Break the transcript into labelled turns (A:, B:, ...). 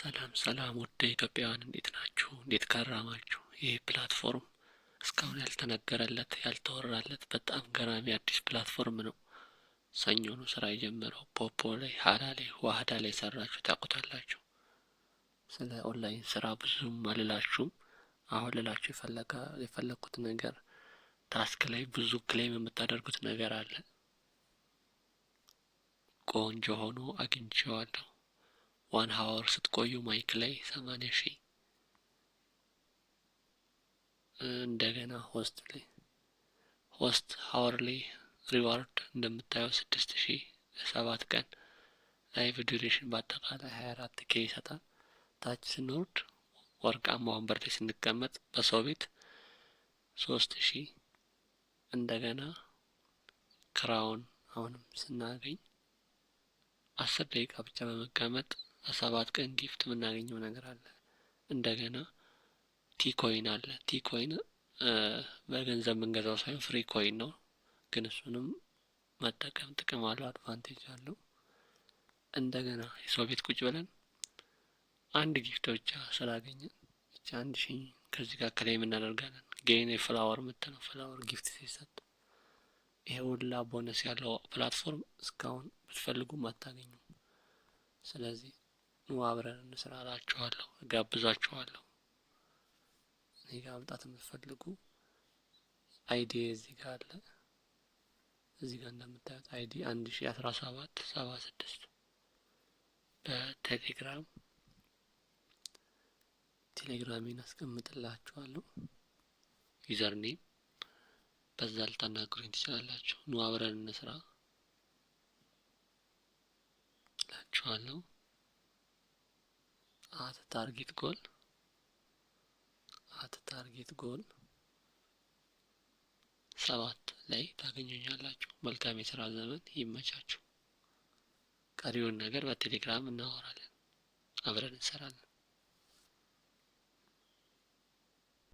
A: ሰላም ሰላም ውድ ኢትዮጵያውያን፣ እንዴት ናችሁ? እንዴት ከረማችሁ? ይህ platform እስካሁን ያልተነገረለት፣ ያልተወራለት በጣም ገራሚ አዲስ platform ነው። ሰኞ ነው ስራ የጀመረው። ፖፖ ላይ፣ ሀላ ላይ፣ ዋህዳ ላይ ሰራችሁ ታውቁታላችሁ። ስለ ኦንላይን ስራ ብዙም አልላችሁም። አሁን ልላችሁ የፈለግኩት ነገር task ላይ ብዙ claim የምታደርጉት ነገር አለ። ቆንጆ ሆኖ አግኝቼዋለሁ። 1 hour ስትቆዩ mic ላይ 80,000፣ እንደገና host ላይ host hourly reward እንደምታየው 6000 ለ7 ቀን፣ live duration በአጠቃላይ 24K ይሰጣል። ታች ስንወርድ ወርቃማ ወንበር ላይ ስንቀመጥ በሰው ቤት 3000፣ እንደገና crown አሁንም ስናገኝ 10 ደቂቃ ብቻ በመቀመጥ ለ7 ቀን gift የምናገኘው ነገር አለ። እንደገና T coin አለ። T coin በገንዘብ የምንገዛው ሳይሆን free coin ነው፣ ግን እሱንም መጠቀም ጥቅም አለው፣ advantage አለው። እንደገና የሰው ቤት ቁጭ ብለን አንድ gift ብቻ ስላገኘን ብቻ 1000 ከዚህ ጋር claim እናደርጋለን። Gain የ flower ምትለው flower gift ሲሰጥ ይሄ ሁላ ቦነስ ያለው platform እስካሁን ብትፈልጉም አታገኙም። ስለዚህ ኑ አብረን እንስራ እላችኋለሁ፣ እጋብዛችኋለሁ። እኔ ጋር መምጣት የምትፈልጉ ID እዚህ ጋር አለ። እዚህ ጋር እንደምታዩት ID 101776 በቴሌግራም ቴሌግራሜን አስቀምጥላችኋለሁ። Username በዛ ልታናግሩኝ ትችላላችሁ። ኑ አብረን እንስራ እላችኋለሁ። @targetgoal @targetgoal 7 ላይ ታገኙኛላችሁ። መልካም የስራ ዘመን፣ ይመቻችሁ። ቀሪውን ነገር በቴሌግራም እናወራለን፣ አብረን እንሰራለን።